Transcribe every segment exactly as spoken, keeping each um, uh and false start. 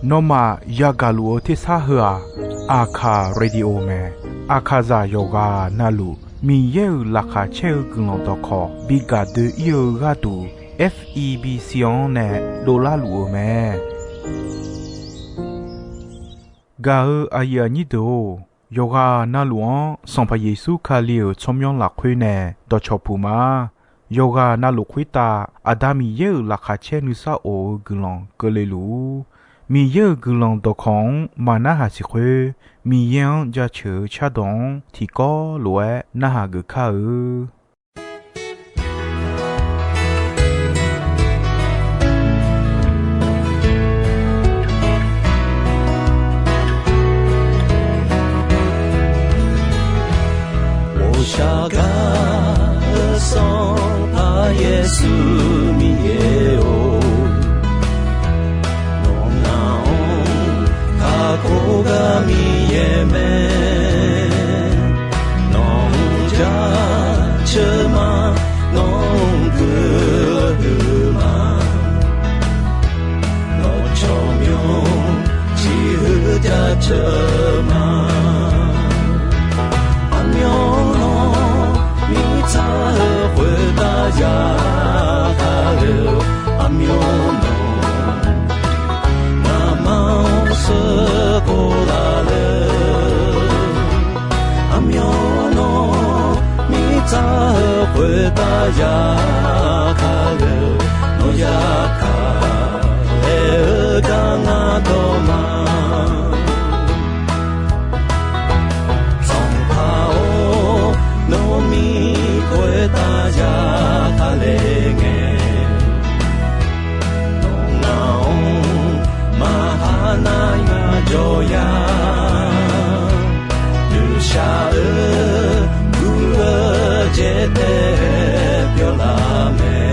Nawmaf yagaq luf-eu tersar heu-aq, Aqkaq Radio mae. Aqkaqzaq yawqghaq navluf Miqyaer-euq laqkhaq caer-eu guiqlanq dawqkawq bi gaq doe-ir-eu gharduq, F E B C-anr nae dovlar luf-eu mae. Gaq-eu aqyuif aqnyir deuq-or, yawqghaq navluf-anr Sanqpaq Yeqsur Kali-euq tsawrmyanr lafkhoer nae dawqcawq puq ma. Yawqghaq navluf khoertav Aqda Miqyaer-euq laqkhaq caer nuisar of-eu guiqlanq keuvle luf-ur. Miqyaer-euq guiqlanq dawqkawq-anr maqnarhaq siq khoer, Miqyaer-anr jaceuq-eu cardawq-anr tiqkawv lof-aer narhaq geuf kar-eu. 我下嘎的上爬耶稣米耶哦，我那哦，卡古嘎米耶咩。 Nawq-anr jaceuq ma, nawq-anr guiqlanq huiq ma, nawq tsawrmyanr ciqhuiq jaceuq ma. Aqmyanluf mirtsaq-eu khoertav ya kale-eu, aqmyanluf ngamaf-anr sheuqkhof laf le. Aqmyanluf mirtsaq-eu khoertav ya kale-eu, nawq ya kale-eu gar ngar dawq ma. Sanqpaq-or, nawmir khoertav ya kale ngae, nawq ngaq-anr maqha nar ngar jawr ya. Nuishaq-eu gur-eu jaetae pyawr laf mae.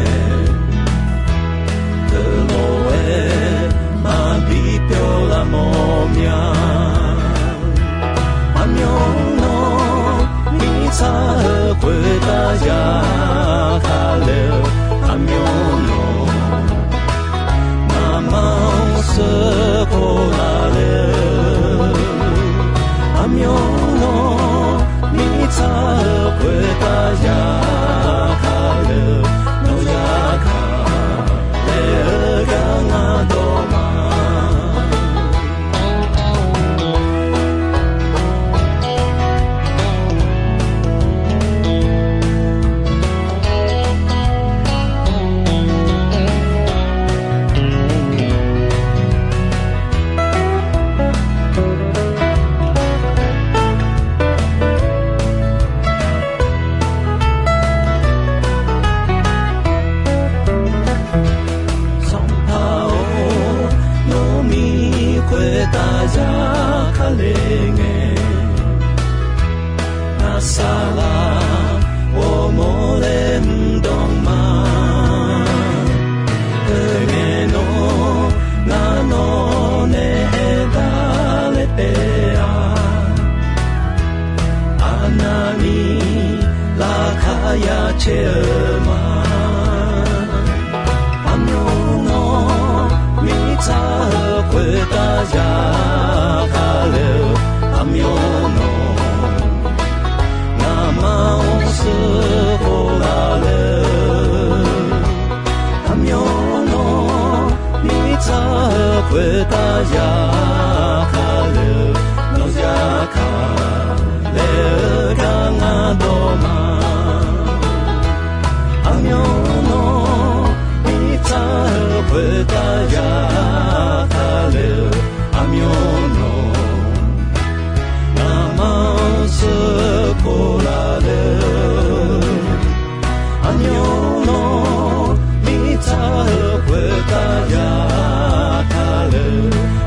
Teulof-aer maqbi pyawr laf mawr mya. Aqmyanluf mirtsaq-eu khoertav ya kale-eu, aqmyanluf ngamaf-anr sheuqkhof laf le-eu, aqmyanluf mirtsaq-eu khoertav ya kale-eu, nawq ya kale-eu gar ngar dawq ma. Sanqpaq-or, nawmir khoertav ya kale ngae, ngar saqlaq ghawrmawr laer mr dawq ma. Teungae nawr ngar nawq nae aertaq laer taef-a. Aqnavni laqkhaq ya caer-eu ma. Aqmyanluf mirtsaq-eu khoertav ya kale-eu, aqmyanluf ngamaf-anr sheuqkhof laf le-eu, aqmyanluf mirtsaq-eu khoertav ya kale-eu, nawq ya kale-eu gar ngar dawq ma. Aqmyanluf mirtsaq-eu khoertav ya kale-eu, aqmyanluf ngamaf-anr sheuqkhof laf le-eu, aqmyanluf mirtsaq-eu khoertav ya kale-eu,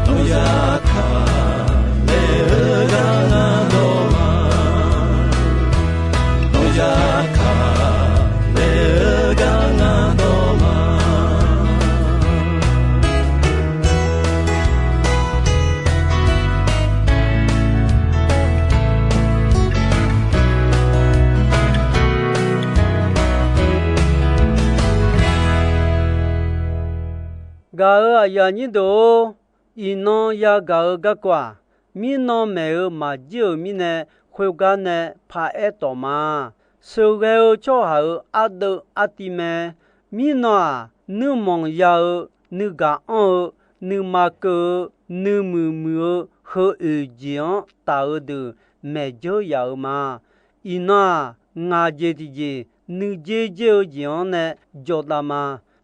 nawq ya kale-eu gar ngar dawq ma. Nawq Gaq-euq aqyuif aqnyir deuq-or, iqnan yagaq-eu garkawv-aq, mirnan maeq-eu maqjir-euq mirnae, khoergar nae paraer tawf ma. Sheuqghae-eu tsawrhaq-euq ardeuv artiv mae. Mirnan-aq, nuirmanq ya-eu, nuigaq anr-eu, nuima keuv-eu, nuimuiq muiq-eu heu oeq jeq-anr taf-eu deuq maeq dzeur yaf-eu ma. Iqnan-aq, ngaq jeq tiqjeq nuidzer dzer-eu jeq-anr nae jawrdav ma.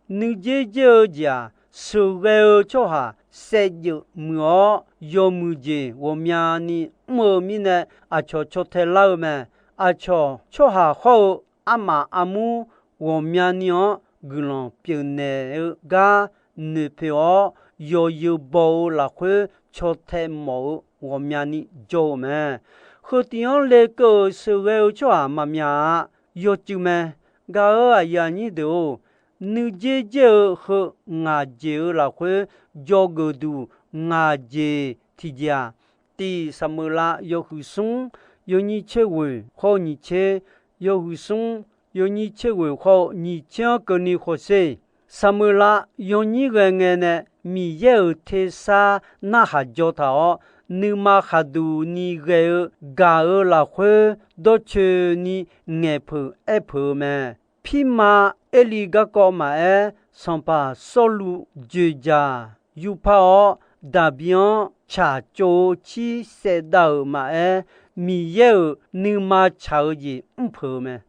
Nuidzer dzer-eu jeq-aq, sheuqghae-eu tsawrhaq saevdzeuf muiq-awr, yawmuiq jeq ghawqmyani mr-eu mirnae, aqcawq caw tae lar-eu mae. Aqcawq tsawrhaq hawr-eu armaf armur ghawqmyani-anr guiqlanq pyeufnaeq-eu gar noeqpoeq-awr, yawzeu baw-eu lafkhoer caw tae mawf-eu ghawqmyani jawr-eu mae. Heu tiq-anr lekeuv-euq sheuqghae-eu tsawrhaq maqmyaq-a. Yawcuiv mae. Gaq-euq aqyuif aqnyir deuq-or, nuidzer dzer-eu heu ngaq jeq-eu lafkhoer dzawgeuf duq ngaq jeq tiqjeq-aq, tiq Saqmeuqlav yawhuiq smr yawnyir tser ghoeq hawr-eu nyiq tser, yawhuiq smr yawnyir tser ghoeq hawr-eu nyiq tser-anr keuvni khawsher. Saqmeuqlav yawnyir ghae ngae nae Miqyaer-euq tersar narhaq jawr taq-awr, nuima khaqduq ni ghae-eu gaq-euq lafkhoer dawrcoeni ngaeqpeuq aerpeuq-eu mae. Pirma Erli garkawv maqaer, sanqpaq Sawrluv dzoeqdzaq yupar-awr, Daqbi-anr tsaqtsov-eu cir saevdav-euq maqaer, Miqyaer-euq nuima tsaq-eu jeq mrpeuq-eu mae.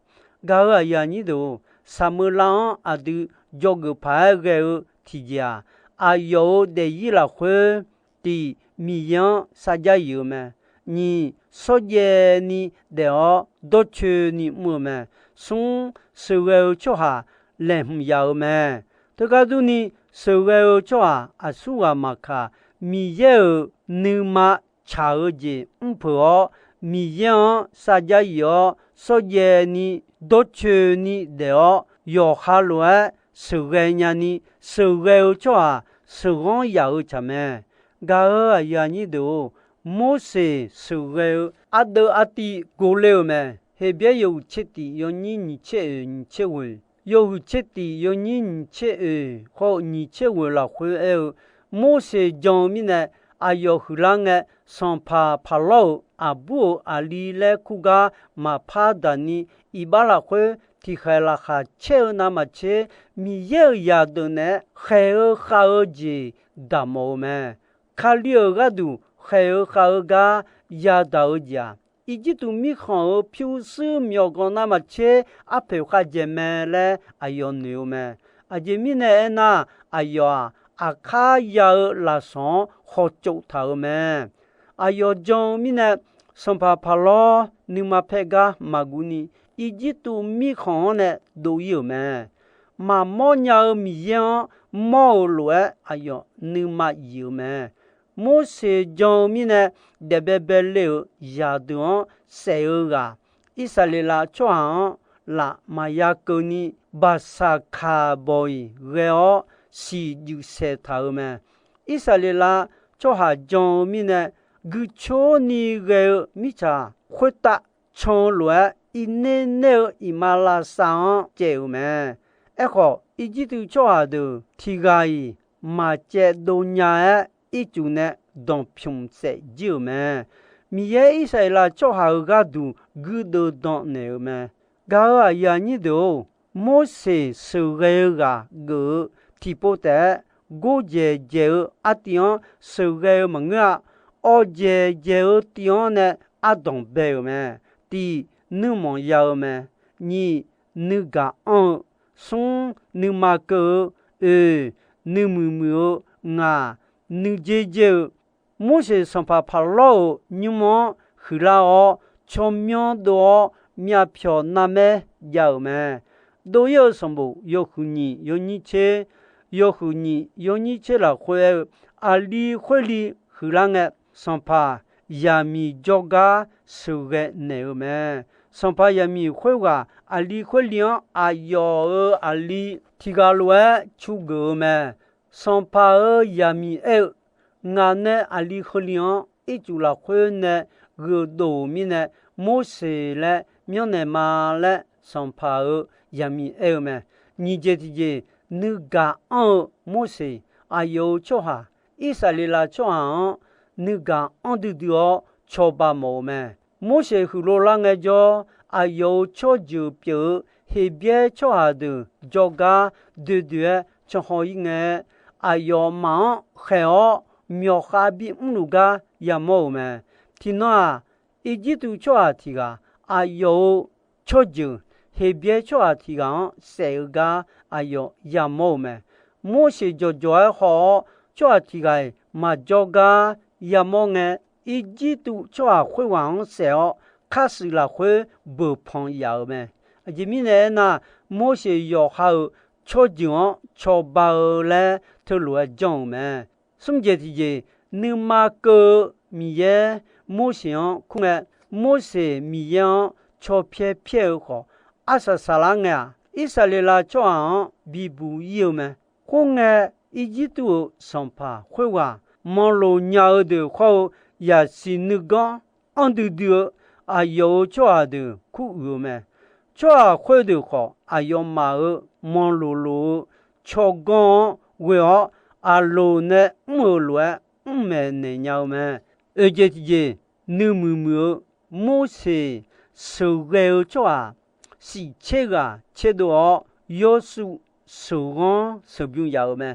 Gaq-euq aqyuif aqnyir deuq-or, Saqmeuqlav-anr aqdui dzawgeuf paq-aer ghae-eu tiqjeq-aq, aqyawf-euq daefzir lafkhoer tiq Miqyaer-anr sarjax yif-eu mae. Nyiq, shawrjaev ni daef-awr dawrcoeni mr-eu mae. Smr, sheuqghae-eu tsawrhaq laeqhmq yaf-eu mae. Teugar durni, sheuqghae-eu tsawrhaq aqsurghaq maqkaq, Miqyaer-euq nuima tsaq-eu jeq mrpeuq-awr, Miqyaer-anr sarjax yif-awr shawrjaev ni dawrcoeni daef-awr yawqha lof-aer sheuqghae nyani, sheuqghae-eu tsawrhaq sheuqghanr yaf-eu tsaq mae. Gaq-euq aqyuif aqnyir deuq-or, Morseq sheuqghae-eu ardeuv artiv gor ler-eu mae. Heqbyaer yawhuiq tser tif yawnyir nyiq tser oeq nyiq tser ghoeq, yawhuiq tser tif yawnyir nyiq tser oeq hawr-eu nyiq tser ghoeq lafkhoer aer-eu, Morseq jan-eu mirnae aqyawf huiqlar ngae, sanqpaq Paqlawr-euq aqbur-euq aqli laer kur gar maqpar daq ni, iqbax lafkhoer tiqkhaeq laqkhaq caer-eu navmaqtser, Miqyaer-euq zaqdeuq naeq-aer khaeq-eu khav-eu jeq daqmawf-eu mae. Kali-euq gharduq khaeq-eu khav-eu gar yadaq-eu jeq-aq, Irjirtuv mirkhanq-euq pyurshuir myawqganq navmaqtser arpoeq khavjaeq mae laer aqyawf noeq-eu mae. Aqjeq mirnae aernar, aqyawf-aq, aqkar ya-eu lafsawq-anr khawtsov taq-euq mae. Aqyawf jan-eu mirnae, sanqpaq Paqlawr nuima paer gar maqguv ni, Irjirtuv mirkhanq-anr nae dov-ir-euq mae. Maqmawr nya-eu Miqyaer-anr mawr-euq lof-aer aqyawf nuima yif-eu mae. Morseq jan-eu mirnae, daefbae bae le-euq zaqdeuq-anr saef-eu ghaq, Irsaqleqlav tsawrhaq-anr laf maqya keuvni, baqsaqkaq bawq-iq ghae-awr siqdzuif saeq taq-euq mae. Irsaqleqlav tsawrhaq jan-eu mirnae, guicorni ghae-eu mirtsaq khoertav can-eu lof-aer, irner ner-eu iqmalavshav-anr caev-euq mae. Aerkhawf, Irjirtuv tsawrhaq deuq tiq ghaq-iq maqcaev dov nya-aer, ircuf nae danqpymq saef jir-euq mae. Miqyaer Irsaqleqlav tsawrhaq-euq gharduq guirdeuv danqnaeq-euq mae. Gaq-euq aqyuif aqnyir deuq-or, Morseq sheuqghae-eu ghaq geuf-eu tiqpov taef-aer, gordzaeq dzaeq-eu artiv-anr sheuqghae-eu maqngeur-a. Awqdzaeq dzaeq-eu tiv-anr nae ardanq bae-euq mae. Tiq, nuirmanq ya-eu mae. Nyiq, nuigaq anr-eu. Smr, nuima keuv-eu. Oeq, nuimuiq muiq-eu. Ngaq, nuidzer dzer-eu. Morseq sanqpaq Paqlawr-euq nymr-anr huiqlar-awr, tsawrmyanr dov-awr, myavpyawq narmaer jav-euq mae. Dov-ir-eu sanqbof yawhuiq nyiq yawnyir tser, yawhuiq nyiq yawnyir tser lafkhoer aer-eu, aqli khoerli huiqlar ngae, sanqpaq zaqmiq jawrgar sheuqghae naeq-eu mae. Sanqpaq zaqmiq khoerghaq aqli khoerli-anr aqyawf-euq aqli tiq ghaq lof-aer cugeuf-eu mae. Sanqpaq-euq zaqmiq aer-eu, ngaq nae aqli heuliv-anr ircuf lafkhoer nae gheufdov-euq mirnae, Morseq laer myanrnaeq ma laer sanqpaq-euq zaqmiq aer-eu mae. Nyiq jeq tiqjeq, nuigaq anr-eu Morseq, aqyawf-euq tsawrhaq, Irsaqleqlav tsawrhaq-anr nuigaq anr duidui-awr cawba mawf-eu mae. Morseq huiqlov lar ngaejawr, aqyawf-euq tsawrjeuq pyeuf-eu Heqbyaer tsawrhaq deuq jawrgar doedoe-aer canhaw-ir ngae, aqyawfmaf-anr khaeq-awr myawqkhav bimr luf gar yamawr-euq mae. Tiqnan-aq, Irjirtuv tsawrhaq tiq ghaq aqyawf-euq tsawrjeuq Heqbyaer tsawrhaq tiq ghaq-anr saef-eu gar aqyawf yamawr-euq mae. Morseq jawqjawq-aer haw-awr, tsawrhaq tiq ghaq-iq maqjawr gar yamawr ngae, Irjirtuv tsawrhaq khoerghaq-anr saef-awr, kharshuif lafkhoer beuq panq yaf-euq mae. Aqjeq mirnae aernar, Morseq yawqha-euq tsawrjeuq-anr cawba-eu laer teulof-aer janr-euq mae. Smr jeq tiqjeq, nuima keuv-eu Miqyaer Morseq-anr kur ngae, Morseq Miqyaer-anr caw pyaer pyaer-eu khawf, arsaq saqlar ngae-aq, Irsaqleqlav tsawrhaq-anr bibuq ir-eu mae. Khoerngae, Irjirtuv-euq sanqpaq khoerghaq manqloq nya-eu deuq khawr-eu yaqsiq nuiganr anr duidui-eu aqyawf-euq tsawrhaq deuq kuruiq-eu mae. Tsawrhaq khoerdeuq khawf, aqyawfmaf-euq manqloq loq-eu tsawrganr-anr ghoe-awr, Aqloq nae mr-euq lof-aer mr maeqnaeq nya-eu mae. Oeq jeq tiqjeq, nuimuiq muiq-eu Morseq sheuqghae-eu tsawrhaq shif tser ghaq tserdov-awr, Yawrsuv sheuqghanr sheuqbymr yaf-euq mae.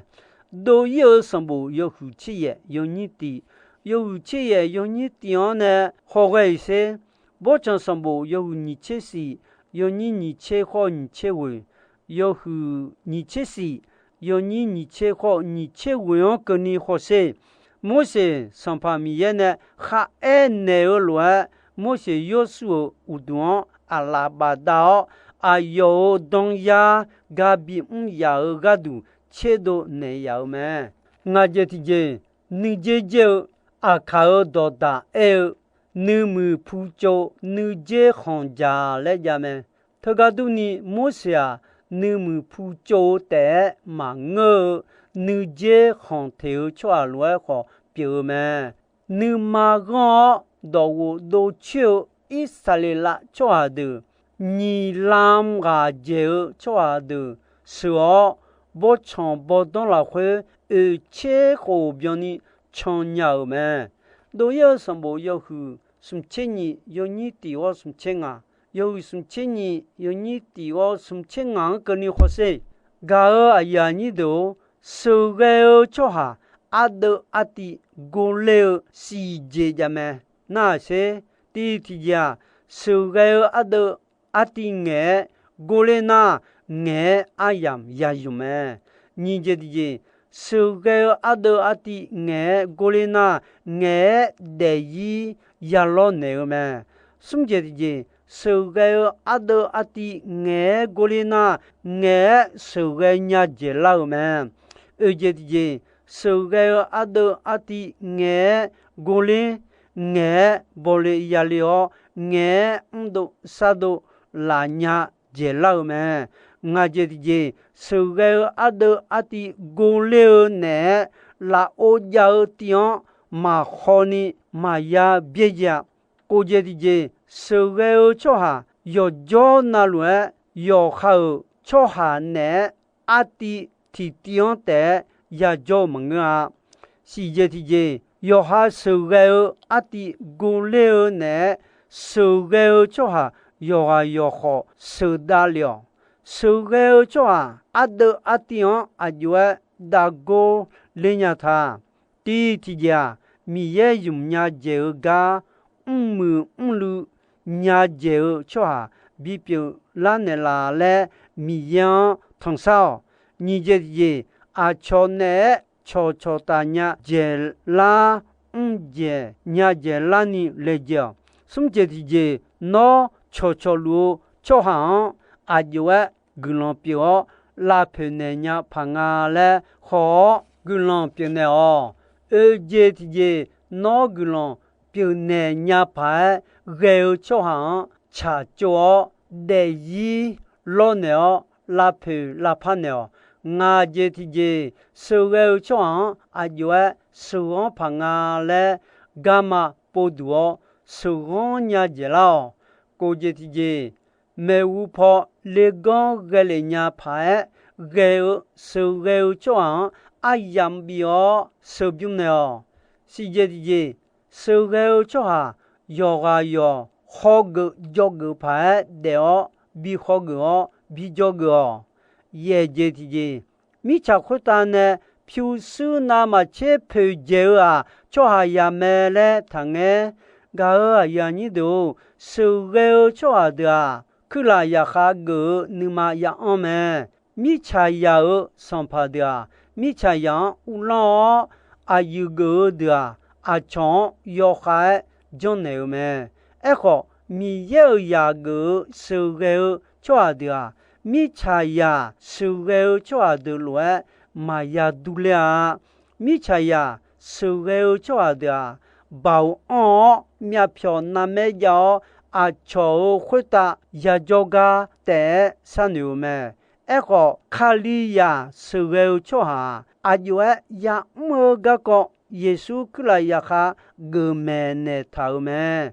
Dov-ir-eu sanqbof yawhuiq tser yaef yawnyir tiv, yawhuiq tser yaef yawnyir tiv-anr nae hawghae-iq sher, Bawrtsanq sanqbof yawhuiq nyiq tser shif yawnyir nyiq tser khawr nyiq tser ghoeq, yawhuiq nyiq tser shif yawnyir nyiq tser khawr nyiq tser ghoeq-anr keuvni hawsher. Morseq Sanqpaq Miqyaer nae kharaer naeq-eu lof-aer, Morseq Yawrsuv-euq uqduq-anr aqlaf bafdav-awr, aqyawf-euq danyar gar bimr yaf-eu gharduq tserdov naeq yaf-eu mae. Ngaq jeq tiqjeq, nuidzer dzer-eu, aqkaq-euq dawqdaq aer-eu, nuimuiq pu tsov, nuidzer khanq dzaq laer jav mae. Teugar durni, Morseq-aq, nuimuiq pu tsov-eu taef-aer maqngeur-eu, nuidzer khanq teq-eu tsawrhaq lof-aer khawf pyeuf-eu mae. Nuima ghanr-awr dawqghof dovcoer-eu Irsaqleqlav tsawrhaq deuq, nyiq lam ghaq dzaeq-eu tsawrhaq deuq sheuq-awr, bawrtsanq bawrdanr lafkhoer oeq tser khof byanni can nya-euq mae. Dov-ir-eu sanqbof yawhuiq smq tser nyiq yawnyir tif ghawr smq tser ngaq, yawhuiq smq tser nyiq yawnyir tif ghawr smq tser ngaq-anr keuvni hawsher. Gaq-euq aqyuif aqnyir deuq-or, sheuqghae-eu tsawrhaq ardeuv artiv gorler-eu siqjeq jav mae. Nar-aq sher, tiq tiqjeq-aq, sheuqghae-eu ardeuv artiv ngaeq-aer gorler nar, ngaeq-aer aryamq ya zmq mae. Nyiq jeq tiqjeq, sheuqghae-eu ardeuv artiv ngaeq-aer gorler nar, ngaeq-aer daefzir ya lawrnaeq-eu mae. Smr jeq tiqjeq, sheuqghae-eu ardeuv artiv ngaeq-aer gorler nar, ngaeq-aer sheuqghae nya dzaeqlar-euq mae. Oeq jeq tiqjeq, sheuqghae-eu ardeuv artiv ngaeq-aer gorler, ngaeq-aer bawle yale-awr, ngaeq-aer mrdov shardov lafnya dzaeqlar-euq mae. Ngaq jeq tiqjeq, sheuqghae-eu ardeuv artiv gorler-eu naeq-aer, lafov jav-eu tiv-anr maqkhawni maqya byaerdzae-a. Kof jeq tiqjeq, sheuqghae-eu tsawrhaq yawqjawr navluf-aer, yawqha-euq tsawrhaq naeq-aer artiv tiqtiv-anr taef-aer yajawr-eu maqngeur-a. Siq jeq tiqjeq, yawqha sheuqghae-eu artiv gorler-eu naeq-aer, sheuqghae-eu tsawrhaq yawqghaq yawqkhawf sheuqdav lef-awq. Sheuqghae-eu tsawrhaq ardeuv artiv-anr aqjox-aer davgor ler nya ta. Tiq tiqjeq-aq, Miqyaer zmq nya dzaeq-eu gar mrmuiq mrluiv nya dzaeq-eu tsawrhaq bipyeuf lar naeqlaf laer Miqyaer-anr tanqsar-awq. Nyiq jeq tiqjeq, aqcawq naeq-aer cawqcawq taf nya dzaeqlar, mr dzaeq nya dzaeqlar ni laejae-awq. Smr jeq tiqjeq, nawr cawqcawq luf-eu tsawrhaq-anr aqjox-aer guiqlanq pyeuf-awr lavpoeq naeq nya paq nga laer haw-awr guiqlanq pyeufnaeq-awq. Oeq jeq tiqjeq, nawr guiqlanq pyeufnaeq nya paq-aer ghae-eu tsawrhaq-anr tsaqtsov-awr daefzir lawrnaeq-awr lavpoeq lavpar naeq-awq. Ngaq jeq tiqjeq, sheuqghae-eu tsawrhaq-anr aqjox-aer sheuq-anr paq nga laer garma povduq-awr sheuqghanr nya dzaeqlar-awq. Kof jeq tiqjeq, maeqhu paw leganr ghae lef nya paq-aer ghae-eu sheuqghae-eu tsawrhaq-anr aryamq bif-awr sheuqbymr naeq-awq. Siqjeq tiqjeq, sheuqghae-eu tsawrhaq yawqghaq yawq hawgeuf jawgeuf paq-aer daef-awr bi hawgeuf-awr bi jawrgeuf-awq. Yaeq jeq tiqjeq, mirtsaq khoertav nae pyurshuir navmaqtser poeqdzaeq-eu-aq, tsawrhaqzaq mae laer taqngaer. Gaq-euq aqyuif aqnyir deuq-or, sheuqghae-eu tsawrhaq deuq-aq, kuirlaf zaqkhav geuf-eu nuima ya'anr mae. Mirtsaqzaq-euq sanqpaq deuq-aq, mirtsaqzaq-anr uvlanr-awr, aqyuif geuf-eu deuq-aq, aqcawq-anr yawkhav-aer janrnaeq-euq mae. Aerkhawf, Miqyaer-euq zaq geuf-eu sheuqghae-eu tsawrhaq deuq-aq, mirtsaqzaq sheuqghae-eu tsawrhaq deuq lof-aer maqya durler-a. Mirtsaqzaq sheuqghae-eu tsawrhaq deuq-aq, baoq anr-awr myavpyawq navmaer jav-awr, aqcawq-euq khoertav yajawr gar taef-aer sharnoeq-eu mae. Aerkhawf, Kalizaq sheuqghae-eu tsawrhaq-aq, aqjox-aer ya'mr-eu garkawv Yeqsur kuirlaf zaqkhav geufmaeq naeqtaq-euq mae.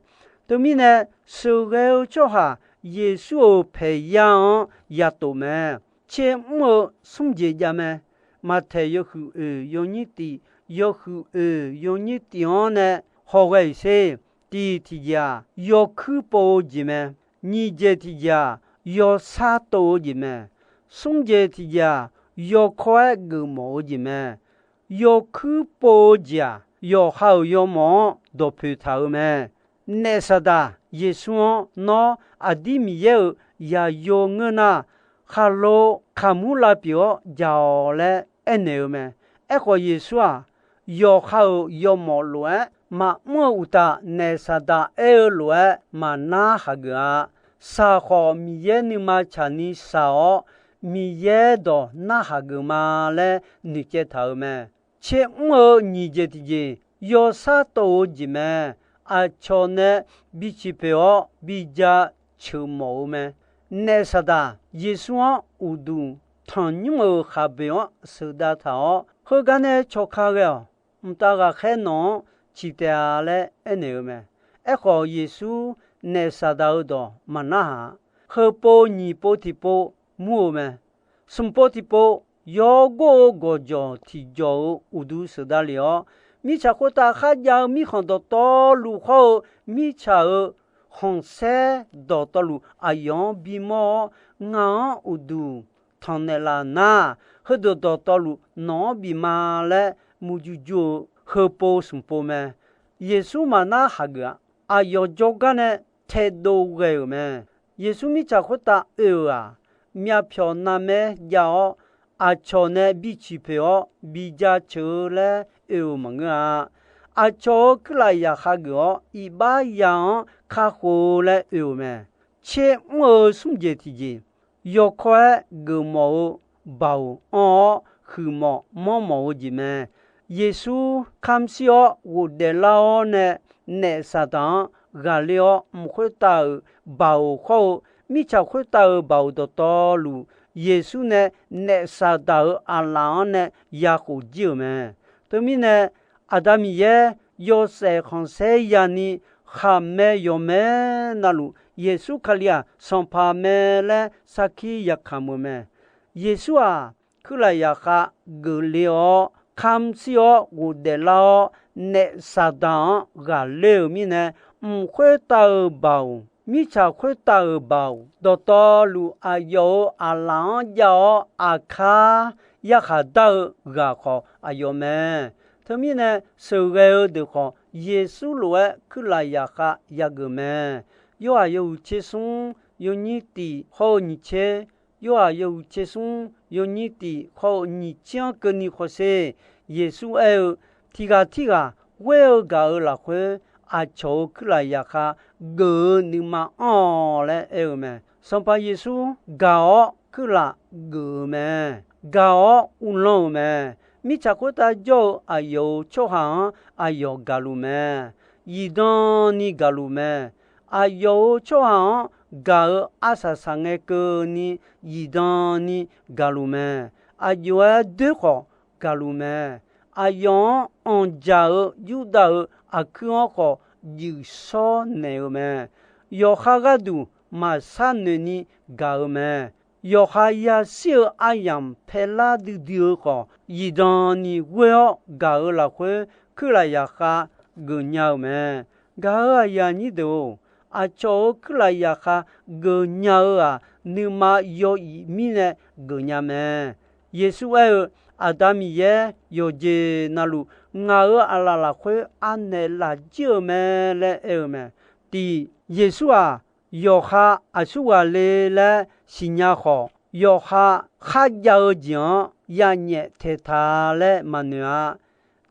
Teumirnae, sheuqghae-eu tsawrhaq Yeqsur-euq paeqya-anr yatof mae. Tser mr-eu smr jeq jav mae. Maqtaeq yawhuiq oeq yawnyir tif, yawhuiq oeq yawnyir tif-anr nae hawghae sher. Tiq tiqjeq-aq, yawkuir pov-eu jeq mae. Nyiq jeq tiqjeq-aq, yawsar tov-eu jeq mae. Smr jeq tiqjeq-aq, yawkawr-aer geufmawf-eu jeq mae. Yawkuir pov-eu jeq-aq, yawqha-euq yawmawf-anr dawqpoeq taq-euq mae. Naef Saqdaq Yeqsur-anr nawr aqdir Miqyaer-euq zaqyo ngeur nar, khaqlo kaqmur lavpyeuf-awr jaq-awq laer aernaeq-eu mae. Aerkhawf, Yeqsur-aq, yawqha-euq yawmawf lof-aer maqmr-eu uqtaf, naef Saqdaq aer-eu lof-aer maqnar hageuf-a. Shaq khawf, Miqyaer nuima tsaqni shaq-awr, Miqyaer dawq narhaq geuf ma laer noeqcaev taq-euq mae. Tser mr-eu nyiq jeq tiqjeq, yawsar tov-eu jeq mae. Aqcawq nae biciq poeq-awr bija ceuq mawf-eu mae. Naef Saqdaq Yeqsur-anr uqduq tanqnymr-euq khaqboeq-anr sheuqdav taq-awr, heugar nae cawka ghae-awq. Mqtav ghaqkhaer nawq-anr ciq taef-a laer aernaeq-eu mae. Aerkhawf, Yeqsur naef Saqdaq-eu dawq maqnar haq-a. Heupov nyiq pov tiqpov mur-eu mae. Smq pov tiqpov yawgor-eu gawqjawq tiqjawq-euq uqduq sheuqdav lef-awr, mirtsaq khoertav kharjav-eu mirkhanq dawqtawvluf hawr-eu mirtsaq-euq khanqsaer dawqtawvluf aqyawf-anr bimawr-awr, ngaq-anr uqduq tanqnaeq laf nar, heudeuq dawqtawvluf nawq-anr bif ma laer murjur jur-eu heupov smq pov mae. Yeqsur maqnar hageuf-a. Aqyawf jawrgar nae taedov ghae-euq mae. Yeqsur mirtsaq khoertav oe-euq-aq, myavpyawq navmaer jav-awr, aqcawq nae biciq poeq-awr bija ceuq-eu laer oe-euq maqngeur-a. Aqcawq-euq kuirlaf zaqkhav geuf-awr iqbax ya-anr kakhof-eu laer oe-euq mae. Tser mr-eu smr jeq tiqjeq, yawkawr-aer geufmawf-eu baoq anr-awr huiqmawf manrmawf-eu jeq mae. Yeqsur kamq shir-awr ghofdaef lar-awr nae, naef Saqdaq-anr ghaqler-awr, mq khoertav-euq baoq hawr-eu mirtsaq khoertav-euq baoq dawqtawvluf, Yeqsur nae naef Saqdaq-euq aqlaf-anr nae yakhof jir-euq mae. Teumirnae, Aqda Miqyaer yawshaef khanqsaer yani khaqmae yawqmae navluf, Yeqsur Kali-aq Sanqpaq mae laer sarkir yakamq-eu mae. Yeqsur-aq, kuirlaf zaqkhav geufle-awr, kamq shir-awr ghofdaef lar-awr, naef Saqdaq-anr ghaqler-euq mirnae, mq khoertav-euq baoq, mirtsaq khoertav-euq baoq dawqtawvluf, aqyawf-euq aqlaf-anr jav-awr aqkar yarkhaq dar-eu ghaq khawf aqyawf mae. Teumirnae, sheuqghae-eu deuq khawf, Yeqsur lof-aer kuirlaf zaqkhav yageuf mae. Yorhaq yawhuiq tser smr yawnyir tif hawr-eu nyiq tser, Yorhaq yawhuiq tser smr yawnyir tif hawr-eu nyiq tser-anr keuvni khawsher, Yeqsur aer-eu, tiq ghaq tirghaq ghoer-eu gaq-euq lafkhoer, aqcawq-euq kuirlaf zaqkhav geuf-eu nuima anr-awq laer aer-eu mae. Sanqpaq Yeqsur gaq-awr kuirlaf geuf-euq mae. Gaq-awr uvlanr-euq mae. Mirtsaq khoertav jawr-eu aqyawf-euq tsawrhaq-anr aqyawf gaqluf mae. Zifdan ni gaqluf mae. Aqyawf-euq tsawrhaq-anr gaq-eu arsaq saq ngae keuvni zifdan ni gaqluf mae. Aqjox-aer doer khawf gaqluf mae. Aqyawf-anr anqdzaq-eu Yurdav-euq aqkuir-anr khawf juif shawr naeq-eu mae. Yawqha gharduq maqshar noeq ni gaq-eu mae. yawqha yashir-eu aryamq paelar duidui-eu khawf, zifdan ni ghoer-awr gaq-euq lafkhoer, kuirlaf zaqkhav geufnya-eu mae. Gaq-euq aqyuif aqnyir deuq-or, aqcawq-euq kuirlaf zaqkhav geufnya-eu-aq, nuima yaw-iq mirnae geufnya mae. Yeqsur aer-eu, Aqda Miqyaer yawqjeq navluf, ngaq-euq aqlaf lafkhoer anaeq lafjir-eu mae laer aer-eu mae. Tiq, Yeqsur-aq, yawqha aqsurghaq le laer siqnya khawf, yawqha kharjav-eu jeq-anr yanyaef taeq taq laer maqnoeq-a.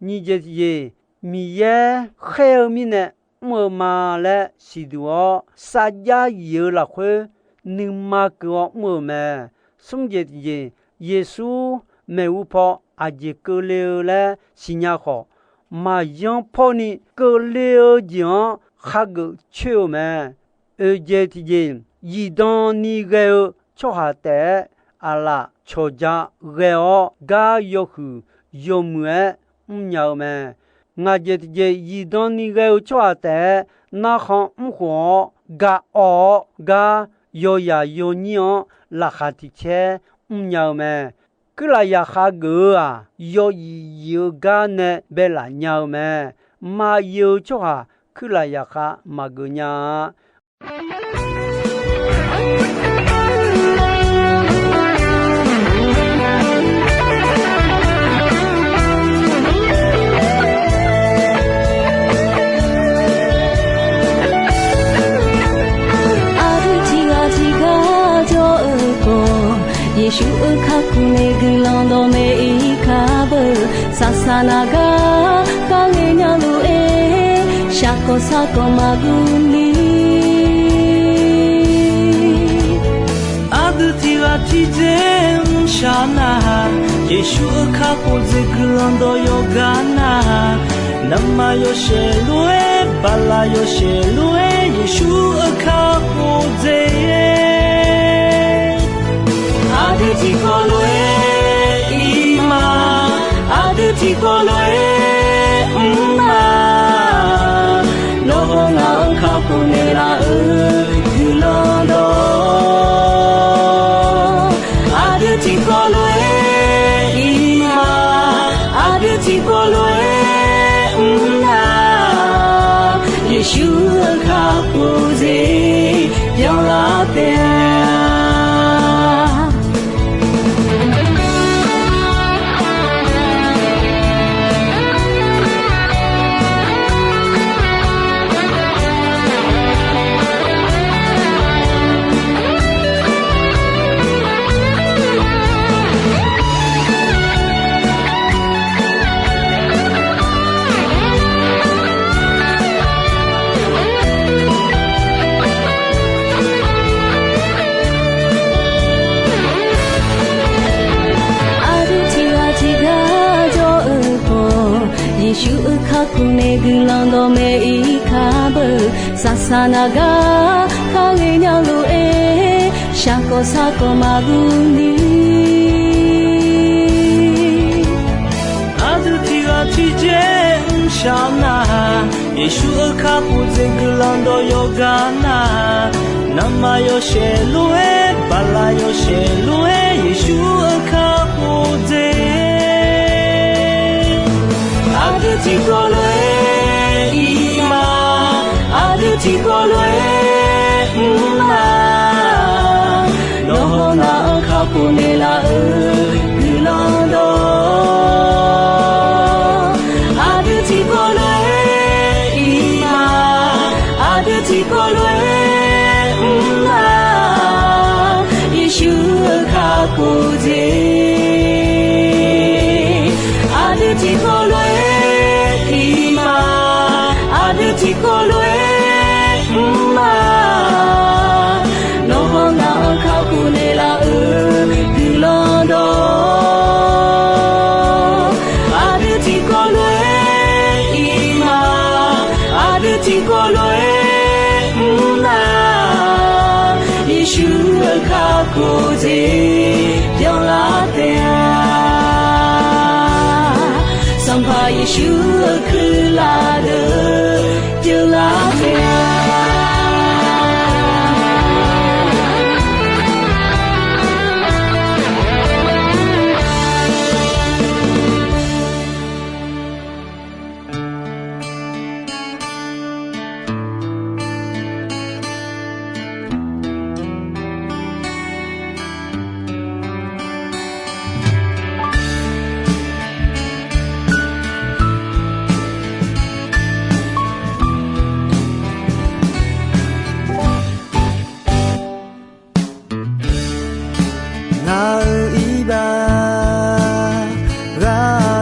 Nyiq jeq tiqjeq, Miqyaer khaer-eu mirnae mr-eu ma laer siqduq-awr, sarjax yif-eu lafkhoer nuima keuv-awr mr-euq mae. Smr jeq tiqjeq, Yeqsur maeqhu paw aqjeq keuvle-eu laer siqnya khawf, maqyanr pawrni keuvle-eu jeq-anr khageuf coer-eu mae. Oeq jeq tiqjeq, zifdan ni ghae-eu tsawrhaq taef-aer aqlaf cawqja ghae-awr, gar yawhuiq yawmuiq-aer mrnya-eu mae. Ngaq jeq tiqjeq, zifdan ni ghae-eu tsawrhaq taef-aer narkhan mrkhof-awr, gaq-awr gar yawzaq yawnyir-anr laqkhaq tiq caer mrnya-eu mae. Kuirlaf zaqkhav geuf-eu-aq, yawyif yif-eu gar nae baelaf nya-eu mae. Maqyif-eu tsawrhaq kuirlaf zaqkhav maqgeuf nya-a. Aqdui tiqghaq tiqgar jawr-eu khawf, Yeqsur-euq kakhof nae guiqlanq dawqmaeq-ir kar beu. Saqsaq naq gar kharghae nya lof-aer, shaqkawq sarkawq maqguv ni. Aqdui tiqghaq tiqdzer mrshaq nar-aq, Yeqsur-euq kakhof dzaeq guiqlanq dawq yawqgar nar-aq, navmaqtser yawshaef lof-aer, bala yawshaef lof-aer, Yeqsur-euq kakhof dzaeq-aer. Aqdui tiqkawv lof-aer ir ma, aqdui tiqkawv lof-aer mr ma. Nawr-eu ngaq-euq kakhof naeqlaf-euq guiqlanq dawq, aqdui tiqkawv lof-aer ir ma, aqdui tiqkawv lof-aer mr na. Yeqsur-euq kakhof dzaeq byanlar taef-a. Aqdui tiqghaq tiqgar jawr-eu khawf, Yeqsur-euq kakhof nae guiqlanq dawqmaeq-ir kar beu. Saqsaq naq gar kharghae nya lof-aer, shaqkawq sarkawq maqguv ni. Aqdui tiqghaq tiqdzer mrshaq nar-aq, Yeqsur-euq kakhof dzaeq guiqlanq dawq yawqgar nar-aq, navmaqtser yawshaef lof-aer, bala yawshaef lof-aer, Yeqsur-euq kakhof dzaeq. Aqdui tiqkawv lof-aer ir ma, aqdui tiqkawv lof-aer mr ma. Nawr-eu ngaq-euq kakhof naeqlaf-euq guiqlanq dawq, aqdui tiqkawv lof-aer ir ma, aqdui tiqkawv lof-aer mr ma. Yeqsur-euq kakhof dzaeq, aqdui tiqkawv lof-aer ir ma, aqdui tiqkawv lof-aer mr ma. Nawr-eu ngaq-euq kakhof naeqlaf-euq guiqlanq dawq, aqdui tiqkawv lof-aer ir ma, aqdui tiqkawv lof-aer mr na. Yeqsur-euq kakhof dzaeq byanlar taef-a. Sanqpaq Yeqsur-euq kuirlaf deuq byanlar taef-a.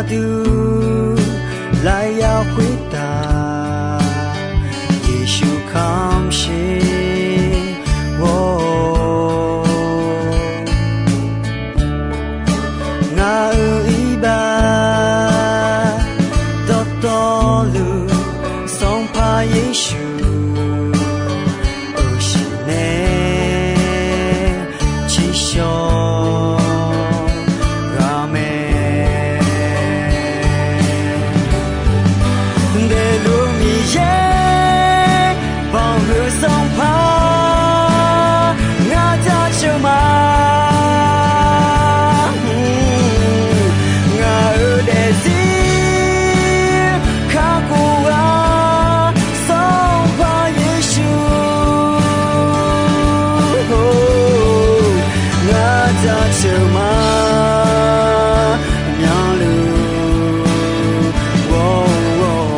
duq lafyaq khoertav, Yeqsur kamq sher ghawr-or. Ngaq-euq iqbax dawqtawvluf, Sanqpaq Yeqsur, euqshiq nae tsiqshawq ghaq mae. Daefluf Miqyaer, banqhuiq Sanqpaq, ngaq jaceuq ma. Ngaq-euq daefzir kakhof-a, Sanqpaq Yeqsur, ngaq jaceuq ma. Myanluf ghawr-or.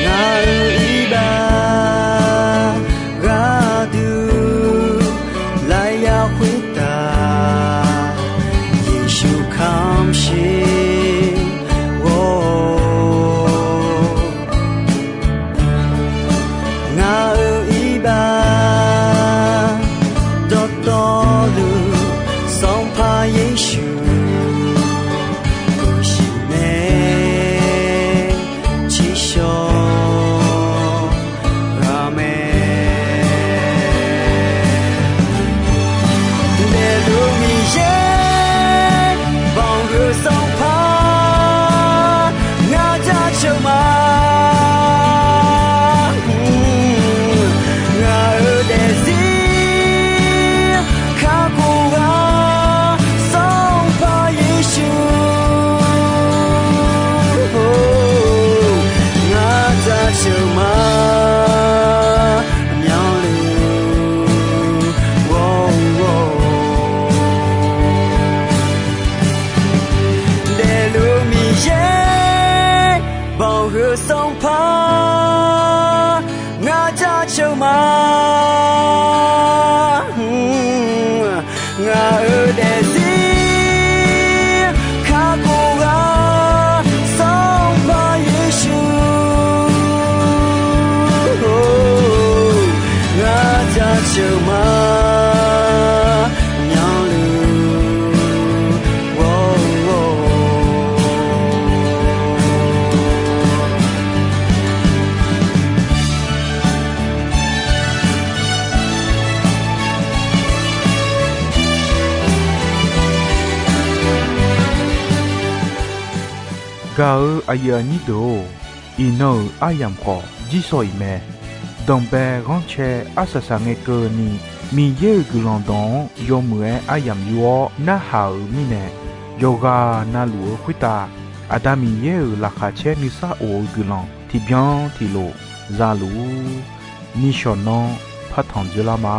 Ngaq-euq iqbax gharduq lafyaq khoertav, Yeqsur kamq sher ghawr-or. Ngaq-euq iqbax dawqtawvluf, Sanqpaq Yeqsur, euqshiq nae tsiqshawq ghaq mae. Daefluf Miqyaer, banqhuiq Sanqpaq, ngaq jaceuq ma. Ngaq-euq daefzir kakhof-a, Sanqpaq Yeqsur, ngaq jaceuq ma. Myanluf ghawr-or. Daefluf Miqyaer, banqhuiq Sanqpaq, ngaq jaceuq ma. Ngaq-euq daefzir kakhof-a, Sanqpaq Yeqsur, ngaq jaceuq ma. Myanluf ghawr-or. Gaq-euq aqyuif aqnyir deuq-or, iqnan-euq aryamq khawf jirsawq iq mae. Danqbae ghanrcae arsaq saq ngae keuvni, Miqyaer-euq guiqlanq dawq-anr yawmuiq-aer aryamq yur-awr narhaq-euq mirnae, yawqghaq navluf-eu khoertav Aqda Miqyaer-euq laqkhaq caer nuisar of-eu guiqlanq tiqbyan tiqlof za luf-ur. Nishawq nanr partanq dzoerlar ma.